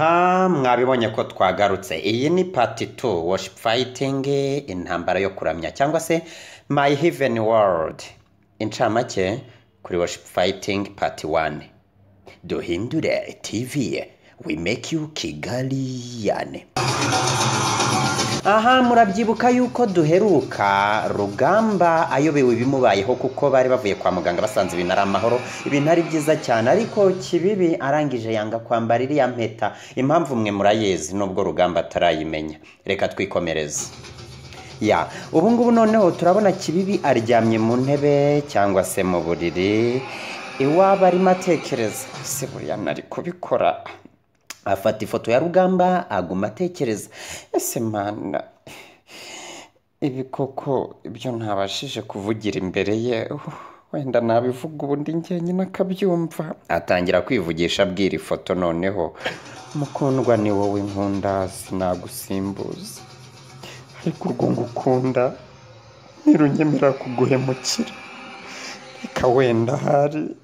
Aha mwabibonye ko twagarutse. Iyi ni part 2, worship fighting, intambara yo kuramya, cyangwa se my heaven world. Incamake kuri worship fighting part 1. Duhindure TV, we make you Kigaliyane. Aha murabyibuka yuko duheruka Rugamba ayobewe ibimubayeho, kuko bari bavuye kwa muganga basanze ibintu ari amahoro, ibintu ari byiza cyane, ariko Kibibi arangije yanga kwambara iriya mpeta. Impamvu mwe murayizi nubwo Rugamba atarayimenya. Reka twikomereze. Ya, ubu ngubu noneho turabona Kibibi aryamye mu ntebe cyangwa se mu buriri, iwabo arimo atekereza, ese buriya nari kubikora? Afata ifoto ya Rugamba aguma atekereza, ese Mana, ibi koko ibyo ntabashije kuvugira imbere ye wenda nabivuga ubundi njyenyine akabyumva. Atangira kwivugisha abwira ifoto, noneho mukundwa ni wowe nkunda sinagusimbuza, ariko urwo ngukunda ntirunyemera kuguhemukira, reka wenda hari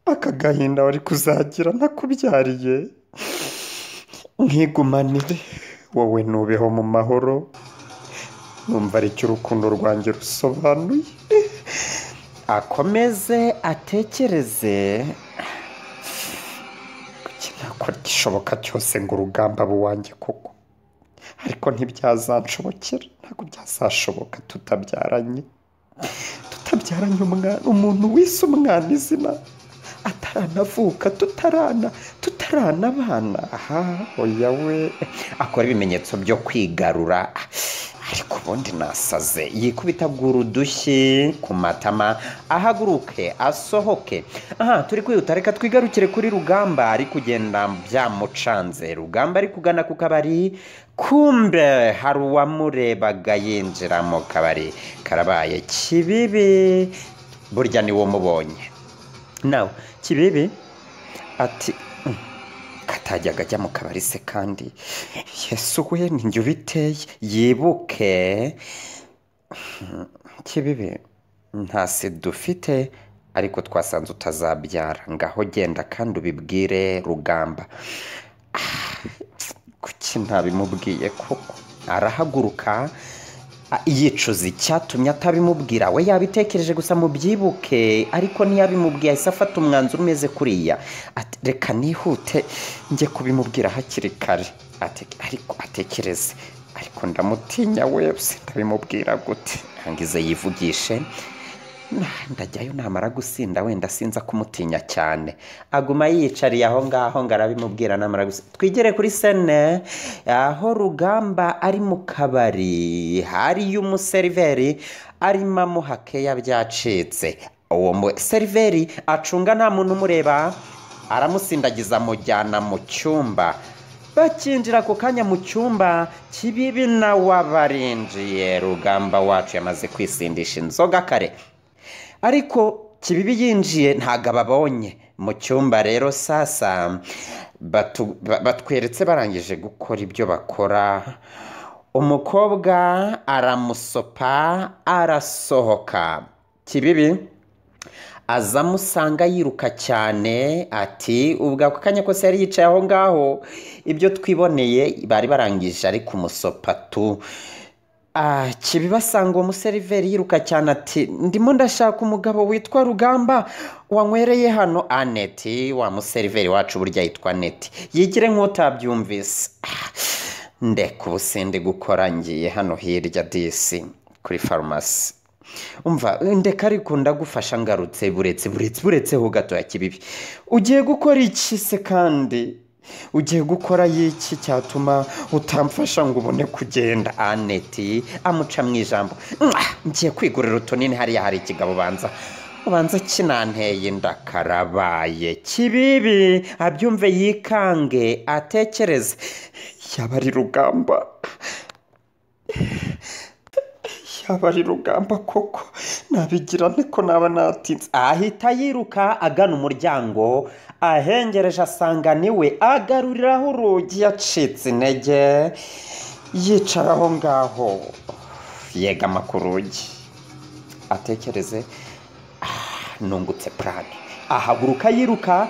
aka gahinda wari kuzagira nakubyariye nkigumanire, wowe nubeho mu mahoro, numva aricyo urukundo rwanjye rusobanuye. Akomeze atekereze, kuki nakora igishoboka cyose ngo Rugamba abe uwanjye koko, ariko ntibyazanshobokera, ntabwo byazashoboka tutabyaranye umwana, umuntu wise umwana izina ataranavuka, tutaranabana. Aha oya we, akora ibimenyetso byo kwigarura, ariko ubundi nasaze. Yikubitagura udushyi ku matama, ahaguruke asohoke. Aha turi kwihuta, reka twigarukire kuri Rugamba ari kugenda byamucanze. Rugamba ari kugana ku kabari, kumbe hari uwamurebaga yinjira mu kabari. Karabaye, Kibibi burya niwo mubonye. Nawe Kibibi ati katajyaga ajya mu kabari se kandi Yesu we ninjye ubiteye. Yibuke Kibibi nta sida ufite, ariko twasanze utazabyara, ngaho genda kandi ubibwire Rugamba. Kuki ntabimubwiye koko? Arahaguruka yicuza icyatumye atabimubwira. We yabitekereje gusa mubyibuke, ariko ntiyabimubwiye, ahise afata umwanzuro umeze kuriya. Ati reka nihute njye kubimubwira hakiri kare. Ariko atekereze, ariko ndamutinya we, ndabimubwira gute? Angize yivugishe, ndajyayo namara gusinda wenda sinza kumutinya cyane. Aguma yiyicariye aho ngaho ngo arabimubwira namara gusinda. Twigere kuri sene aho Rugamba ari mu kabari, hariyo umuseriveri arimo amuha keya byacitse. Uwo museriveri acunga nta muntu umureba, aramusindagiza amujyana mu cyumba. Bakinjira ako kanya mu cyumba, Kibibi nawe abarinjiye. Rugamba wacu yamaze kwisindisha inzoga kare, ariko Kibibi yinjiye ntago ababonye mu cyumba. Rero sasa batweretse barangije gukora ibyo bakora, umukobwa aramusopa arasohoka. Kibibi aza amusanga yiruka cyane, ati ubwo ako kanya kose yari yicaye aho ngaho, ibyo twiboneye bari barangije ari kumusopa tu. Kibibi asanga uwo museriveri yiruka cyane, ati ndimo ndashaka umugabo witwa Rugamba wanywereye hano. Aneti wa museriveri wacu burya yitwa Aneti, yigire nk'utabyumvise. Ndeka ubu sindi gukora, ngiye hano hirya disi kuri farumasi. Umva ndeka ariko ndagufasha ngarutse, buretse buretse buretseho gato ya Kibibi. Ugiye gukora iki se kandi? Ugiye gukora iki cyatuma utamfasha ngo ubone kugenda? Aneti amuca mu ijambo, ngiye kwigurira utunini hariya hari ikigabo ubanza kinanteye inda. Karabaye, Kibibi abyumve yikange atekereze, yaba ari Rugamba, yaba ari Rugamba koko, nabigira niko naba natinze. Ahita yiruka agana umuryango, ahengereje asanga niwe, agaruriraho urugi yacitse intege, yicara aho ngaho yegama ku rugi, atekereze nungutse plan. Ahaguruka yiruka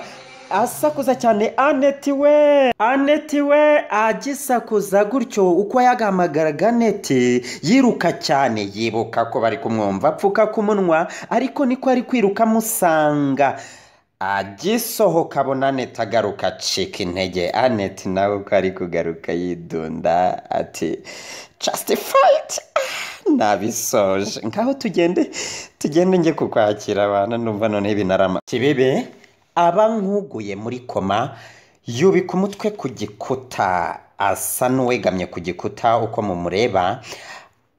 Asakuza cyane, "Aneti we, Aneti we!" Agisakuza gutyo, uko yagahamagaraga Aneti yiruka cyane, yibuka ko bari kumwumva, apfuka ku munwa, ariko niko ari kwiruka amusanga. Agisohoka abona Aneti agaruka, acika intege. Aneti nawe uko ari kugaruka yidunda ati: "Just fight, nabisoje, ngaho tugende, tugende njye kukwakira abantu." Numva noneho ibinarama. Kibibi aba nkuguye muri koma, yubika umutwe ku gikuta, asa n'uwegamye ku gikuta uko mumureba.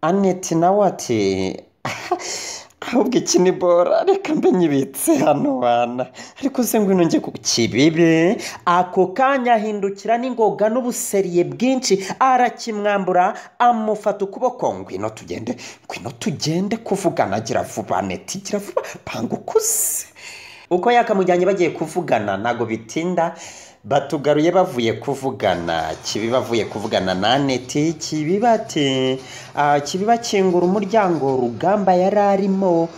Aneti nawe ati: "Ahubwo iki ni bora, reka mbe nyibitse hano wana, ariko se ngwino njye ku." Kibibi ako kanya ahindukira n'ingoga n'ubuseriye bwinshi, arakimwambura, amufata ukuboko: "Ngwino tugende, ngwino tugende kuvugana, gira vuba Aneti, gira vuba, panga ukuze." Uko yakamujyanye bagiye kuvugana, ntabwo bitinda batugaruye bavuye kuvugana. Kibi bavuye kuvugana na Aneti, Kibiba ati Kibiba akingura umuryango Rugamba yari arimo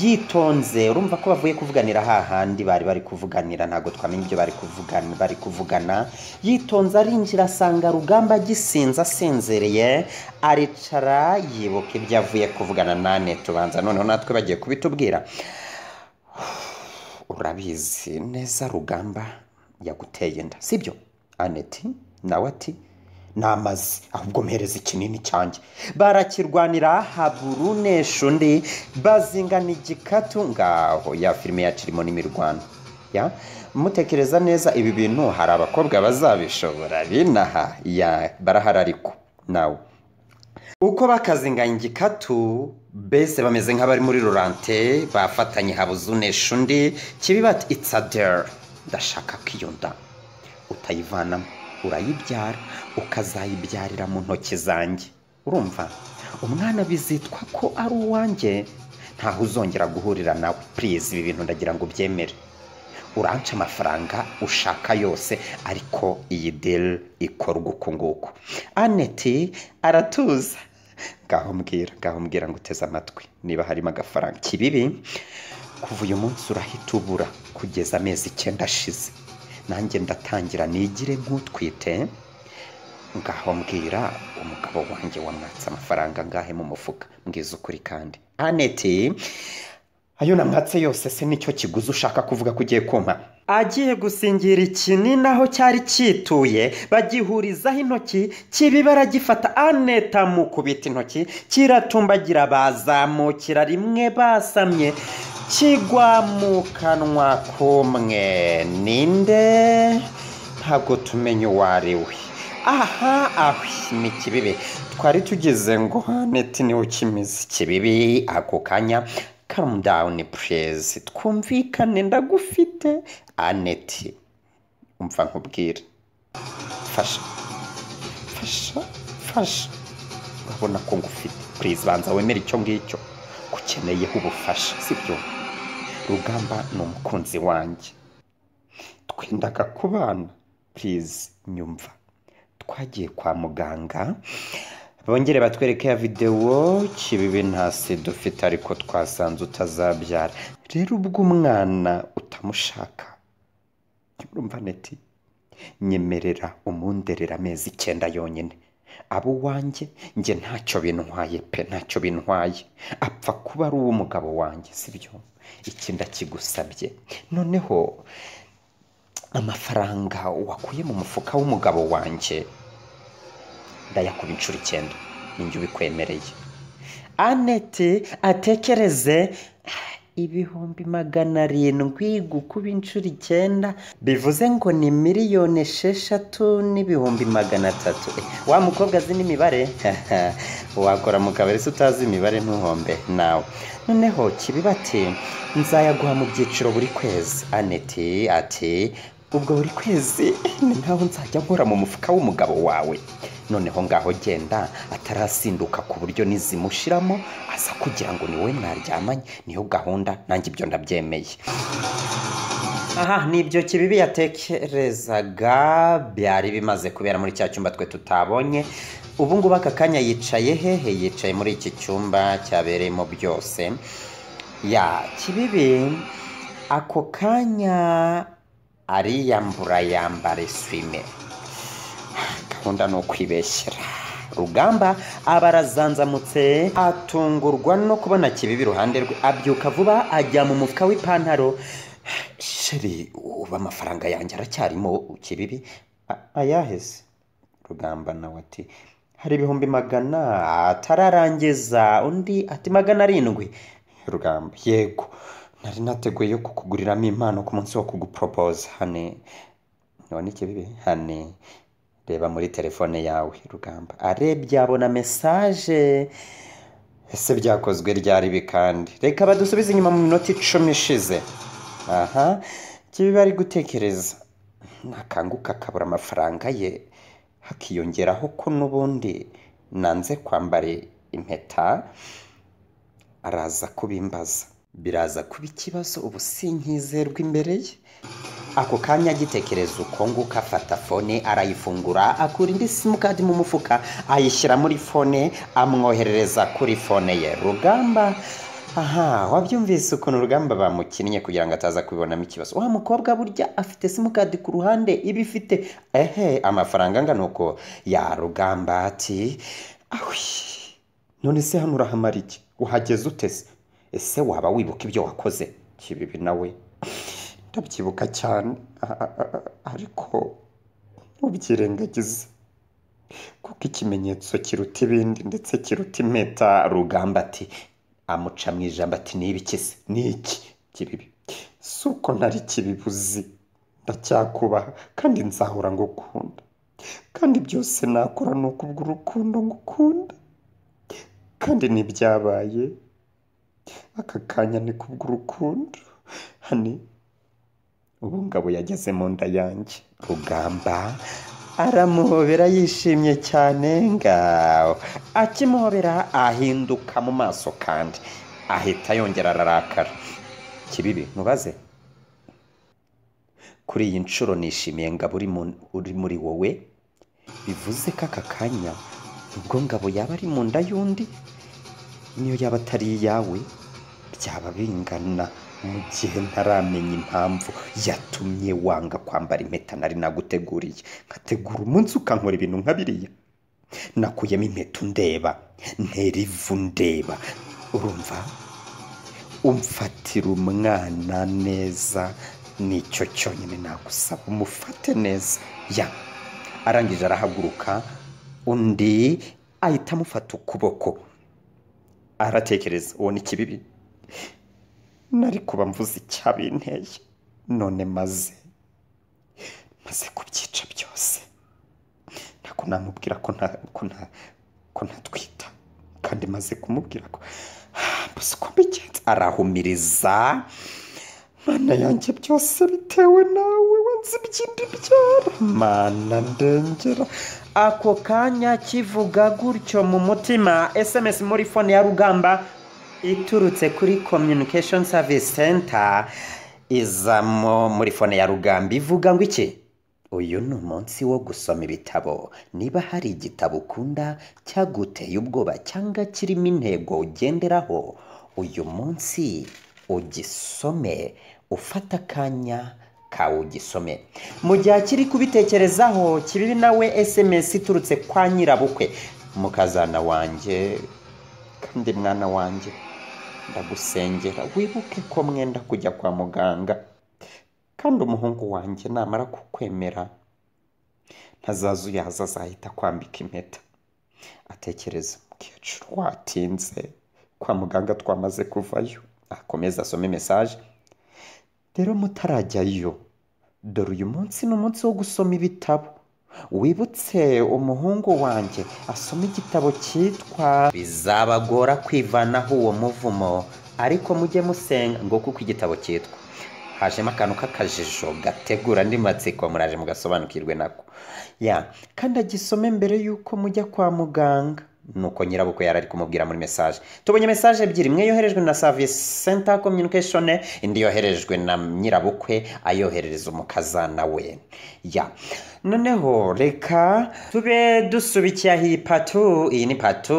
yitonze. Urumva ko bavuye kuvuganira hahandi bari bari kuvuganira, ntabwo twamenya ibyo bari kuvugana. Bari kuvugana yitonze, arinjira asanga Rugamba agisinze, asinziriye. Aricara yibuka ibyo avuye kuvugana na Aneti, ubanza noneho natwe bagiye kubitubwira. "Urabizi neza Rugamba yaguteye inda, sibyo?" Aneti nawe ati: "Namaze, ahubwo mpereza ikinini cyanjye." Barakirwanira, haburunesha undi, bazingana igikatu. Ngaho ya filime yacu irimo n'imirwano ya mutekereza neza. Ibi bintu hari abakobwa bazabishobora binaha ya barahari, ariko nawe uko bakazinganya igikatu, mbese bameze nk'abari muri rurante, bafatanye, habuze unesha undi. Kibi bati: "It's a deal, ndashaka ko iyo nda utayivanamo, urayibyara, ukazayibyarira mu ntoki zanjye. Urumva, umwana bizitwa ko ari uwanjye, ntaho uzongera guhurira nawe. Please, ibi bintu ndagira ngo ubyemere. Uranca amafaranga ushaka yose, ariko iyi deal ikorwa uku nguku." Aneti aratuza: "Ngaho mbwira, ngaho mbwira ngo uteze amatwi niba harimo agafaranga." Kibibi: "Kuva uyu munsi urahita ubura kugeza amezi 9 ashize, nanjye ndatangira nigire nk'utwite. Ngaho mbwira, umugabo wanjye wamwatse amafaranga angahe mu mufuka? Mbwiza ukuri." Kandi Aneti: "Ayo namwatse yose se nicyo kiguzi ushaka kuvuga ko ugiye kumpa?" Agiye gusingira ikinini aho cyari cyituye, bagihurizaho intoki, kibi baragifata, Aneta mukubita intoki kiratumbagira, bazamukira rimwe basamye, kigwa mu kanwa kumwe. Ninde? Ntabwo tumenya uwo ari we. Aha ahwi ni Kibibi, twari tugize ngo Aneti niwe ukimize. Kibibi ako kanya: "Calm down please, twumvikane, ndagufite." Aneti: "Umva nkubwire, fasha, fasha, fasha, urabona ko ngufite. Please banza wemere icyo ngicyo, kukeneyeho ubufasha, sibyo? Rugamba ni umukunzi wanjye, twendaga kubana. Please nyumva, twagiye kwa muganga, bongere batwereke ya videwo. Kibibi: 'Nta sida ufite, ariko twasanze utazabyara. Rero ubwo umwana utamushaka, urumva Neti, nyemerera umunderera amezi 9 yonyine, abo uwanjye. Njye ntacyo bintwaye pe, ntacyo bintwaye, apfa kuba ari uw'umugabo wanjye, sibyo? Iki ndakigusabye. Noneho amafaranga wakuye mu mufuka w'umugabo wanjye ndayakuba inshuro 9, ninjye ubikwemereye." Anete atekereze: 700,000 gukuba inshuro 9 bivuze ngo ni 6,300,000." Wa mukobwa azi n'imibare, wakora mu kabari se utazi imibare? Ntuhombe nawe. Noneho Kibiba ati: "Nzayaguha mu byiciro buri kwezi." Aneti ati: "Ubwo buri kwezi ni nkaho nzajya nkora mu mufuka w'umugabo wawe. Noneho ngaho genda atarasinduka, ku buryo nizimushiramo aza kugira ngo ni wowe mwaryamanye. Niyo gahunda, nanjye ibyo ndabyemeye." Aha nibyo Kibibi yatekerezaga byari bimaze kubera muri cya cyumba twe tutabonye. Ubu ngubu aka kanya yicaye hehe? Yicaye muri iki cyumba cyabereyemo byose. Ya Kibibi ako kanya Ariyambura, yambara eswime. Gahunda ni ukwibeshyera. Rugamba aba arazanzamutse, atungurwa no kubona Kibibi iruhande rwe. Abyuka vuba, ajya mu mufuka w'ipantaro. Chéri, ubu amafaranga yanjye aracyarimo? Kibibi: Ayaheze? Rugamba nawe ati: Hari 100,000. Atararangiza, undi ati: 700. Rugamba: Yego, nari nateguye yo kukuguriramo impano ku munsi wo kuguporopoza. Honey, none Kibibi: Honey, reba muri telefone yawe. Rugamba arebye, abona message. Ese byakozwe ryari ibi? Kandi reka badusubize inyuma mu minota 10 ishize. Aha Kibibi ari gutekereza, nakanguka akabura amafaranga ye, hakiyongeraho ko n'ubundi nanze kwambara impeta, araza kubimbaza, biraza kuba ikibazo. Ubu sinkizerwa imbere ye. Ako kanya agitekereza uko nguko, afata phone arayifungura, akura indi simukadi mu mufuka, ayishyira muri phone, amwoherereza kuri phone ye. Rugamba aha wabyumvise ukuntu Rugamba bamukinnye kugira ngo ataza kubibonamo ikibazo. Wa mukobwa burya afite simukadi ku ruhande iba ifite ehe amafaranga angana uko. Ya Rugamba ati: Awi, none se hano urahamara iki? Uhageze ute se? Ese waba wibuka ibyo wakoze? Kibibi nawe: Ndabyibuka cyane, ariko ntubyirengagize kuko ikimenyetso kiruta ibindi, ndetse kiruta impeta. Rugamba ati, amuca mu ijambo ati: Ni ibiki se? Ni iki? Kibibi: Si uko ntari kibibuzi, ndacyakubaha kandi nzahora ngukunda, kandi byose nakora ni ukubw'urukundo ngukunda, kandi n'ibyabaye aka kanya ni kubw'urukundo. Honey, ubu Ngabo yageze mu nda yanjye. Rugamba aramuhobera yishimye cyane. Ngaho akimuhobera ahinduka mu maso, kandi ahita yongera ararakara. Kibibi: Mubaze, kuri iyi nshuro nishimiye Ngabo uri muri wowe. Bivuze ko aka kanya ubwo Ngabo yaba ari mu nda y'undi, niyo yaba atari iyawe, byaba bingana mu gihe ntaramenya impamvu yatumye wanga kwambara impeta nari naguteguriye, nkategura umunsi, ukankora ibintu nka biriya. Nakuyemo impeta undeba, ntera ivu ndeba. Urumva, umfatira umwana neza, nicyo cyonyine nagusaba, umufate neza. Ya arangije arahaguruka, undi ahita amufata ukuboko. Aratekereza, uwo ni Kibibi: Nari kuba mvuze icyabinteye, none maze kubyica byose. Ntabwo namubwira ko ntatwita, kandi maze kumubwira ko mbuze uko mbigenza. Arahumiriza: Mana yanjye, byose bitewe nawe, wanze ibyindi byara, Mana ndengera. Ako kanya kivuga gutyo mu mutima, SMS muri phone ya Rugamba iturutse kuri Communication Service Center izamo muri phone ya Rugamba, ivuga ngo iki: Uyu ni umunsi wo gusoma ibitabo. Niba hari igitabo ukunda cyaguteye ubwoba cyangwa kirimo intego ugenderaho, uyu munsi ugisome, ufate akanya kawe ugisome. Mu gihe akiri kubitekerezaho, Kibibi nawe SMS iturutse kwa nyirabukwe: Mukazana wanjye kandi mwana wanjye, ndagusengera wibuke ko mwenda kujya kwa muganga, kandi umuhungu wanjye namara kukwemera ntazaza uyaza, azahita kwambika impeta. Atekereza: Mukecuru, watinze, kwa muganga twamaze kuvayo. Akomeza asome message: Rero mutarajyayo, dore uyu munsi ni umunsi wo gusoma ibitabo. Wibutse umuhungu wanjye asoma igitabo cyitwa Bizabagora kwivanaho uwo muvumo, ariko mujye musenga. Ngo kuko igitabo cyitwa, hajemo akantu k'akajijo gategura andi matsiko, muraje mugasobanukirwe nako. Ya kandi agisome mbere y'uko mujya kwa muganga. Nuko nyirabukwe yari ari kumubwira muri message. Tubonye message ebyiri, imwe yoherejwe na service center communication, indi yoherejwe na nyirabukwe ayoherereza umukazana we. Ya, noneho reka tube dusubikiye aho iyi part. Iyi ni part.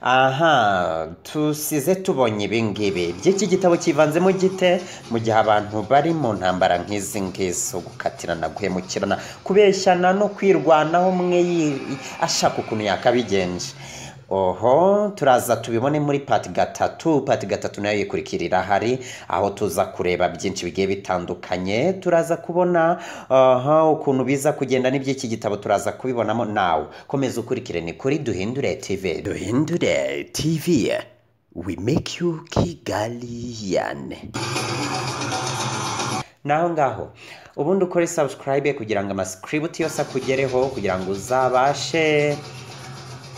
Aha tusize tubonye ibingibi by'iki gitabo kivanzemo gite mu gihe abantu bari mu ntambara nk'izi ngizi, gukatirana, guhemukirana, kubeshyana no kwirwanaho, umwe ashaka ukuntu yakabigenje. Oho, turaza tubibone muri part 3. Part 3 nayo yikurikirira hari aho tuza kureba byinshi bigiye bitandukanye. Turaza kubona aha ukuntu biza kugenda n'iby'iki gitabo, turaza kubibonamo. Nawe komeza ukurikire, ni kuri Duhindure TV. Duhindure TV, we make you Kigalian. Naho ngaho ubundi ukore subscribe kugira ngo amascript yose akugereho, kugira ngo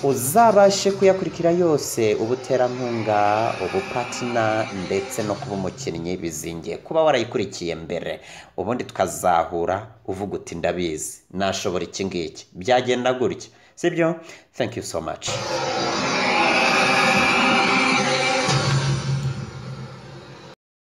uzabashe kuyakurikira yose. Ubuterankunga, ubupartner ndetse no kuba umukinnyi bizingiye kuba warayikurikiye mbere. Ubundi tukazahura uvuga uti: "Ndabizi, nashobora iki ngiki, byagenda gutya." Sibyo? Thank you so much.